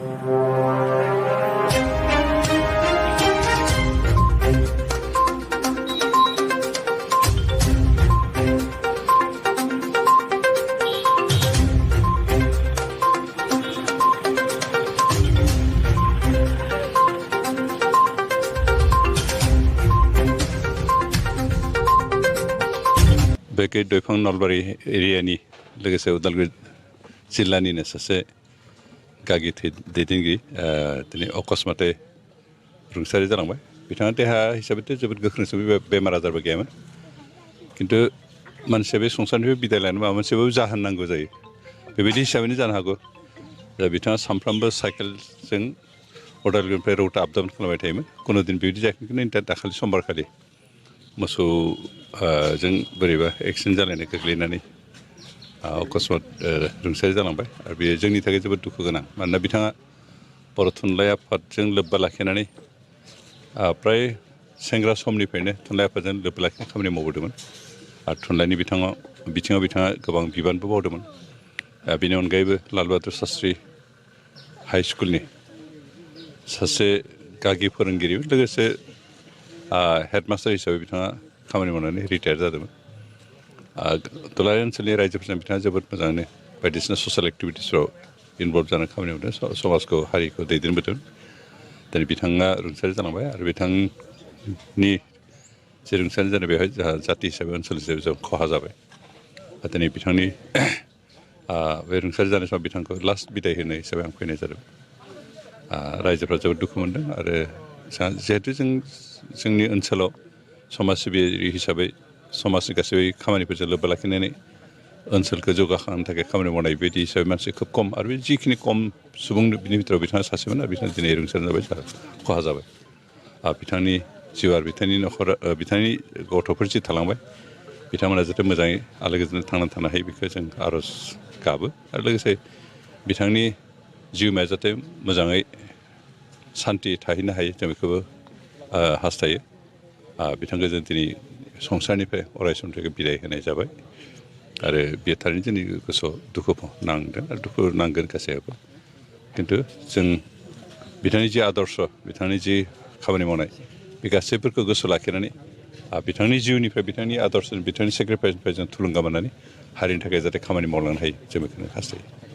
बेके दयफां नलबारि एरियानि लोगोसे उदालगुरि जिल्लानिनो सासे गागि दैदेनगिरि दिनै अकस्मातै रुंसारि जालांबाय बिथाङा देहा हिसाबैथ' जोबोद गोख्रोंसो बेमार आजारबो गैयामोन खिन्थु मानसिया बे संसारनिफ्राय बिदाय लानो माबा मोनसेबाबो जाहोन नांगौ जायो बेबायदि हिसाबैनो जानो हागौ दा बिथाङा सानफ्रामबो साइकेलजों उदालगुरिनिफ्राय रौता आप डाउन खालामबाय थायोमोन कुनु दिन बेबायदि जायाखै खिन्थु दाखालि समबारखालि मोसौ जों बोरैबा एक्सिडेन्ट जालायनाय गोग्लैनानै अकस्मात रुंसारि जालांबाय आरो बेयो जोंनि थाखाय जोबोद दुखु गोनां मानोना बिथाङा बर' थुनलाइ आफादजों लोब्बा लाखिनानै फ्राय सेंग्रा समनिफ्रायनो थुनलाइ आफादजों लोब्बा लाखिनानै खामानि मावबोदोंमोन आरो थुनलाइनि बिथिङाव बिथाङा गोबां बिबानबो मावदोंमोन बेनि अनगायैबो लाल बाहादुर शास्त्रि हाइ स्कुलनि सासे गागि फोरोंगिरिमोन लोगोसे हेडमास्टार हिसाबै बिथाङा खामानि मावनानै रिटायार जादोंमोन दुलाराय ओनसोलनि रायजोफोरजों बिथाङा जोबोद मोजाङैनो बायदिसिना ससियेल एक्टिभिटिसफ्राव इनभल्भ जानानै खामानि मावदों समाजखौ हारिखौ दैदेनबोदों दिनै बिथाङा रुंसारि जालांबाय आरो बिथांनि जे रुंसारि जानाय बेवहाय जोंहा जाथि हिसाबै ओनसोल हिसाबै जों खहा जाबाय दिनै बिथांनि बे रुंसारि जानाय समाव बिथांखौ लास्ट बिदाय होनाय हिसाबै आं फैनाय जादों रायजोफ्रा जोबोद दुखु मोनदों आरो जिहेथु जोंनि ओनसोलाव समाज सिबियारि हिसाबै समाजनि गासैबो खामानिफोरजों लोब्बा लाखिनानै ओनसोलखौ जौगाखांनो थाखाय खामानि मावनाय बायदि हिसाबै मानसि खोब खम आरो बे जिखिनि खम सुबुं बिनि भितराव बिथाङा सासेमोन आरो बिथाङा दिनै रुंसारि जाबाय खहा जाबाय बिथांनि जिउ आरो बिथांनि न'खर बिथांनि गथ'फोर जि थालांबाय बिथांमोना जाहाथे मोजाङै आलो गोजोनै थांनानै थानो हायो बेखौ जों आर'ज गाबो आरो लोगोसे बिथांनि जिउमाया जाहाथे मोजाङै सान्थि थाहैनो हायो जों बेखौबो हास्थायो बिथांखौ जों दिनै संसारनिफ्राय अरायसमनि थाखाय बिदाय होनाय जाबाय आरो बे थारैनो जोंनि गोसोआव दुखु नांदों आरो दुखु नांगोन गासैयावबो खिन्थु जों बिथांनि जि आदर्श बिथांनि जि खामानि मावनाय बे गासैफोरखौ गोसोआव लाखिनानै बिथांनि जिउनिफ्राय बिथांनि आदर्श बिथांनि सेक्रिफाइसनिफ्राय जों थुलुंगा मोननानै हारिनि थाखाय जाहाथे खामानि मावलांनो हायो जों बेखौनो हास्थायो